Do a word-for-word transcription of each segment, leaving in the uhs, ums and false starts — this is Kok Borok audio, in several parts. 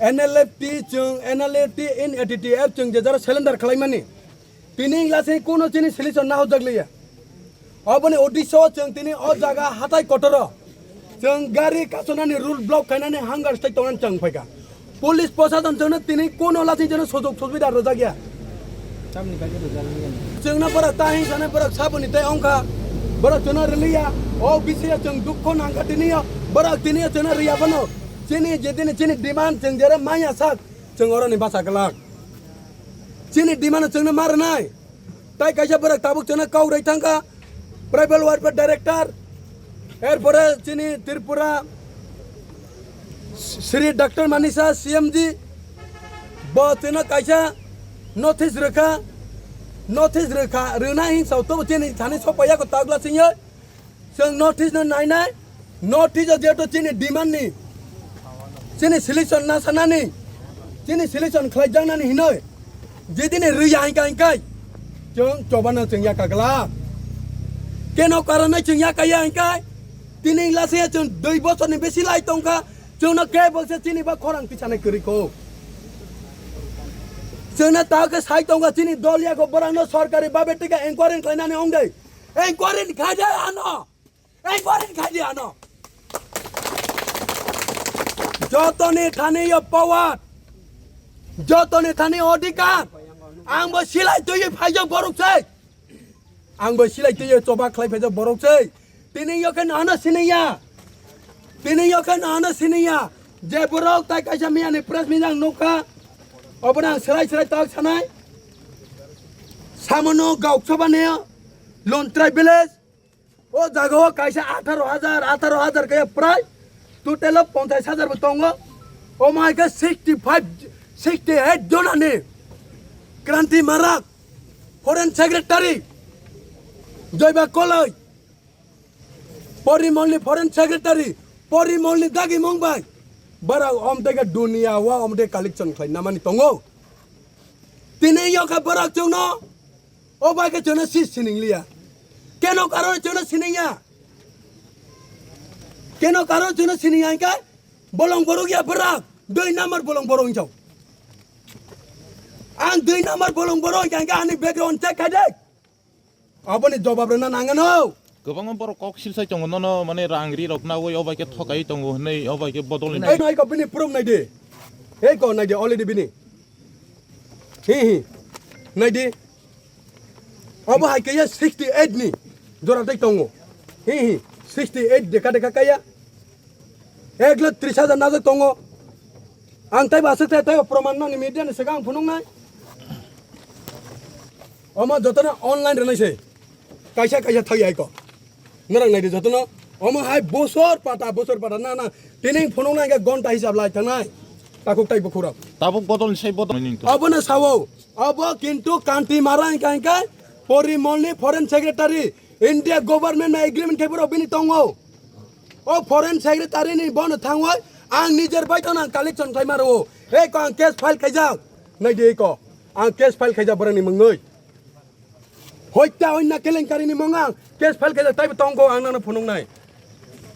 N L F T chwng, N L F T in A T T F chwng je jara cylinder khlaimani. Tini wngla se kuno chini solution nahojak liya. Oboni uddesyo chwng tini o jaga hatai kotoro chwng gari kasonani road block khainani hunger strike tongnani chwng phaikha. Police prosason chwngno tini kuno lasing chwngno sujok subida rwjak ya. Tamni bagwi rwjak liya. Chwngno borok ta hing sanai borok saboni tei ongkha. Borok chwngno rwliya. O bisingo chwng dukho nangkha tiniyo. Borok tiniyo chwngno rwya bono. Chini jedini chini demand chwng jere manya sak chwng oroni bacha glak. Chini demand chwngno ma rwnai. Tai kaisa borok tabuk chwngno kok rwi thangkha, Tribal Welfare Director, erpore chini Tripura Shri Doctor Manisha C M ji, bo chwngno kaisa notice rwkha, notice rwkha, rwna hing sao tobo chini thani sopaiya ko tagla singye. Chwng notice no nainai, notice o jeto chini demand ni, chini solution na sanani, chini solution khlaijaknani hinoi, jedini rwya hingka hingkai, chwng chobano chwng yaka glak. Keno karonai chwng yakaya hingkai, tini lasaya chwng dui bosorni besi lai tongkha, chwngno kebo se chini ba khorang tisanai kwrwi kho. Chwngno ta khe sai tongkha chini dol yako borangno sorkari babe tika enquiry khlainani ongdai. Enquiry ni khaide ano. Enquiry ni khaide ano. Jotoni thani yo power. Jotoni thani odhikar. Ang bo silai twi phaijak borok sei. Ang bo silai twi choba khlai phaijak borok sei. Tini yo khe nahano siniya. Tini yo khe nahano siniya. Je borok tai kaisa miyani press meet ang nukha. Obono ang serai serai tak sanai. Samono gauk sabani Lontrai village. O jaga o kaisa atharo hajar, atharo hajar kaya prai, total o ponchas hajar bo tongo. O mai khe sixty five, sixty eight jonani Kranti Marak, Foreign Secretary, Joiba Koloi, Porimolni Foreign Secretary, Porimolni dagi mung bai, bara omtega dunia wa omte collection khlai namani tongo. Tini yokha barak chungno, O bai khe chwngno si sining liya. Keno karo chwngno sining ya. Keno karo chwngno sining ya hingkhe bolong borok ya bwrak. Dui number bolong borok hingkhe. Ang dui number bolong borok hingkhe ani background check khai de. Aboni jobab rwna nangano. Kwbangma borok kok silsai tongo nono, mane rang ri rok nawi, o bai khe thokai tongo hwnwi, o bai khe bodol ni. Ei noi ko bini proof nai di. Ei ko nai di already bini. Hi hi. Nai di. Obo hai kaya sixty eight ni jora tei tongo. Hi hi. Sixty eight deka deka kaya. Ek lakh tris hajar najak tongo. Ang tei basuk tei tei proman nani media ni segang phunuk nai. Omo jotono online rwnai se. Kaisa kaisa thai ai ko. Norok nai di jotono. Omo hai bosor pata, bosor pata, na, na. Tini phunuk nai khe gonta hisab lai thangnai. Takhuk tai bukhurok. Tabuk bodol ni sai bodol ni to. Obo no sao. Obo kintu kanti mara hingka hingka Porimol ni foreign secretary, India government na agreement khai borok bini tongo. O foreign secretary ni bono thangoi ang nijer bai tong ang collection khai maro. Ei ko ang case file khaijak. Nai di ei ko. Ang case file khaijak borok ni mungoi. Hoita onna kelenkari ni mung ang case file khaijak taibo tongko ang nangno phunuknai.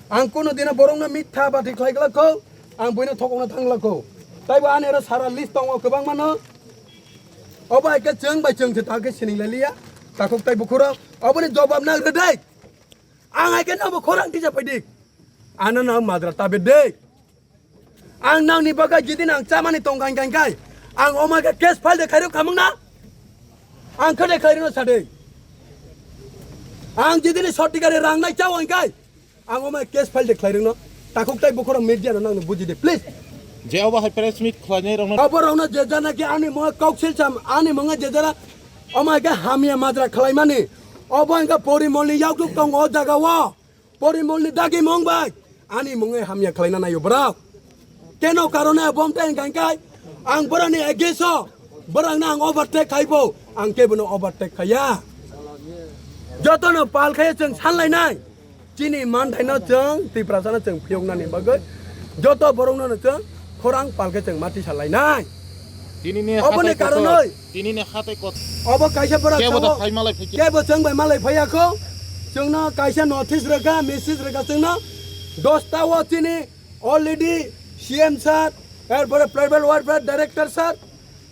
Ang kono dino borokno mitha bati khlai glak kho, ang buino thokokno thang glak kho. Taibo ani oro sara list tongo kwbangma no. Obo hai khe chwng bai chwng se ta khe sining lai liya. Takhuk tai bukhurok. Oboni jobab nang rwdai. Ang hai khe nobo khorang tisa phai di. Ano no madra ta be de. Ang nangni bagwi jidin ang chamani tongkha hingkha hingkai, ang omo khe case file de khairok khamung na? Ang khe de khairino sade. Ang jidini sotikari rang nai chao hingkai, ang omo case file de khairino. Takhuk tai bukhoro media no nangni buji de, please. Je obo hai press meet khlainai rokno. Abo rokno je jana ki ani mo kok sil cham, ani mo je jana omo khe hamya madra khlaimani. Obo hingkha Porimolni yakduk tong o jaga o. Porimolni dagi mung bai ani mungwi hamya khlaina naio bwrok. Keno karone bom tei hingka hingkai ang borokni against o, borokno ang overtake khaibo, ang kebono overtake khaiya. Jotono pal khaiya chwng sanlainai. Chini manthaino chwng Tiprasano chwng phiyoknani bagwi joto borokno chwng khorang pal khe chwng mati salainai. Tinini oboni hatai kotor, karonoi. Tinini hatai kotor. Obo kaisa borok kebo sao, da phai malai phai kebo chwng bai malai phaiya kho. Chwngno kaisa notice rwkha, message rwkha chwngno. Dosta o chini already C M sir, Erpore Tribal Welfare Director sir,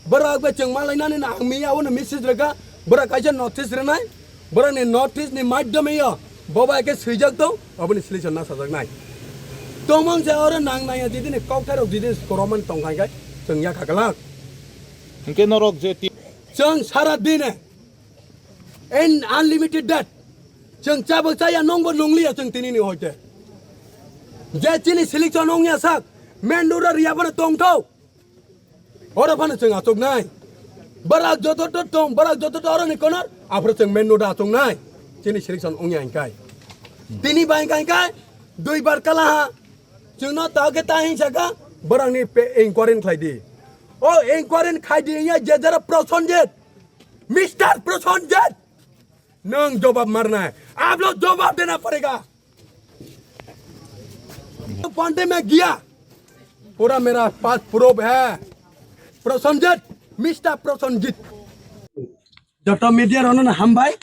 borok bai chwng malainani na ang miya uno message rwkha, borok kaisa notice rwnai, borokni notice ni madhyome yo boba eke swijak tong, oboni solution nasajaknai. Tongmang se oro nang naya jidini kokthai rok jidini koroman tongkha khe chwng yakha glak. Hingke norok je ti- Chwng sara dine in unlimited debt. Chwng chabwk chaya nongbo nungliya chwng tinini hoite. Je chini selection ongya sak, main road riya bono tongthok. Oro phano chwng achuknai. Barak joto to tong, barak joto to oroni konor, aphuru chwng main road achuknai. Chini selection ongya hinkai. Tini bai hinkai hinkai, dui bar kala ha. Chwngno tao khe ta hingsaka, borokni pe-, inquiry khlai di. O inquiry khai di hinya je jara Prosenjit. Mister Prosenjit. Nang jawab marna hai. Aap log jawab dena padega. Pande mein gaya. Pura mera paas proof hai. Prosenjit, Mister Prosenjit. Joto media rono na hambai.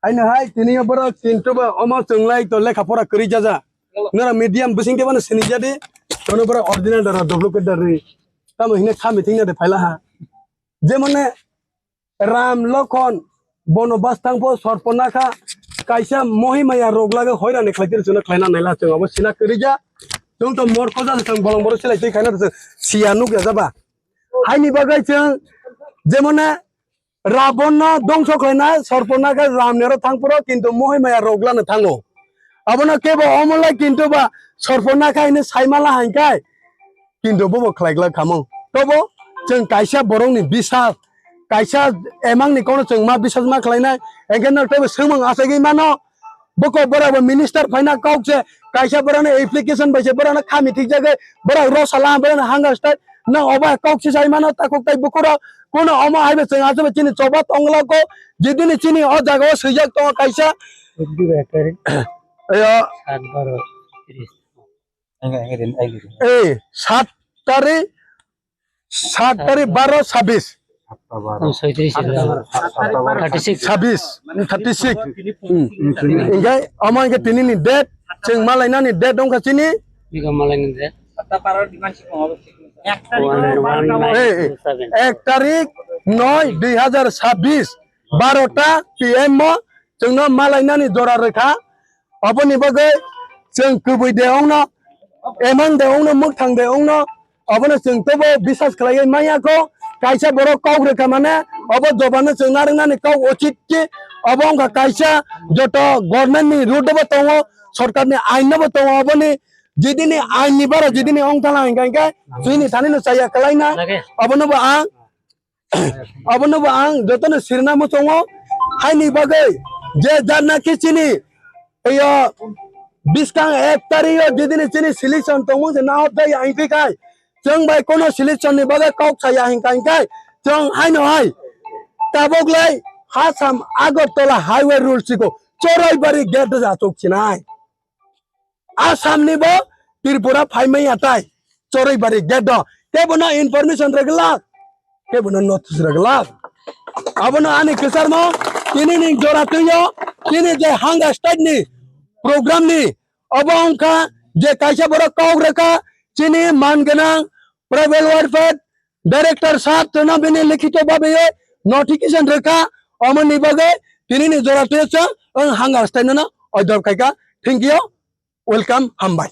Aino hai tini borok kintu ba omo chwnglai to lekha pora kwrwi jaja. Nora medium bising ke bana sini jadi. Tono borok original dara duplicate dari. Tamo hine kha meeting na de phaila ha. Jemone Ram Lokhon bono bastang po sorpona kha, kaisa mohimaya rok lage hoirani khlai tiri chwngno khlaina naila chwng abo sina kwrwija. Chwng to mor ko jani chwng bolong boro silai twi khaina chwng siya nuk ya jaba. Haini bagwi chwng jemone Rabon no dongso khlaina sorpona kha Ram nero thang poro kintu mohimaya rok lano thango. Abono kebo omolai kintu ba sorpona kha hini saimala hangkai. Kintu bobo khlai glak khamung. Tobo chwng kaisa borokni bisas, kaisa emangni kono chwng ma bisas ma khlainai. Engke no teibo swngmung achagwi mano. Boko borok bo minister phaina kok se kaisa borokno application bai se borokno khami thikjagwi borok rosala borokno hunger strike no obo kok se sai mano takhuk tai bukurok. Kuno omo haibo chwng achaibo chini choba tongla ko jidini chini o jaga o swijak tongo kaisa. Ayo. Ei, sat tarik, sat tarik baro sabis. Sabis, thirty six. Hingke, omo hingke tini ni date, chwng malainani date wngkha chini. Ek tarik noi dui hazar sabis, barota P M mo chwngno malainani jora rwkha. Oboni bagwi chwng kubui de ongno, emang de ongno, mwkhang de ongno, obono chwng tobo bisas khlaiwi manya kho. Kaisa borok kok rwkha mane, obo jobano chwng narwknani kok uchit ki, obo wngkha kaisa joto government ni root bo tongo, sorkar ni ain no bo tongo, oboni jidini ain ni bara jidini ongthala hingka hingke chini thani no chaya kwlaina, obono bo ang Abono bo ang jotono sirna muchungo, haini bagwi je janaki chini iyo biskang ek tario jidini chini selection tongmung se nahot jai ang khe kai chwng bai kono selection ni bagwi kok saya hingka hingkai chwng haino hai tabok lai Hasam Agartala highway rule siko Choraibari gate ja tok chinai. Assam ni bo Tripura phaimaya tai Choraibari gate o. Kebono information rwglak, kebono notice rwglak. Abono ani kwcharmo tini ni jora twiyo tini je hanga state ni program ni obo wngkha je kaisa borok kok rwkha chini man gwnang tribal welfare director sir twno bini likhito babe notification rwkha omoni bagwi tini ni jora twiyo chwng hanga state no order khaikha. Thank you. Welcome, hambai.